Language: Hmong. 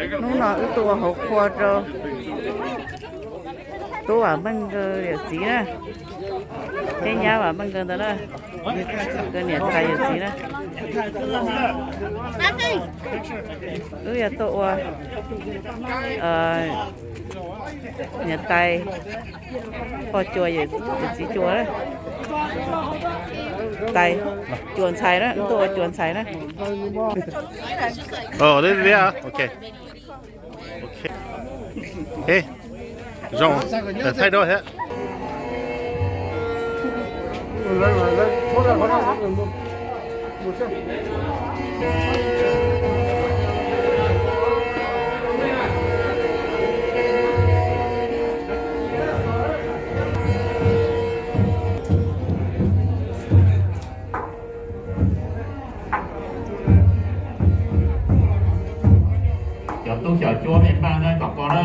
Hnub no wb tuaj ua hauv qhua rau tub Vam Meej nkawd yawm txiv na, thiab nyab Vam Meej nkawd ntawd na, nkawd niam tais yawm txiv na. Wb yog tuaj ua niam tais poj cuas yawm txiv cuas, tais cuas ntxhais na, wb tuaj ua cuas ntxhais na. Ồ, đấy, đấy à? Ok. Ok. Ê, rau, để thay đổi thế. Cov tub xyom cuab me npaj na, kom koj na.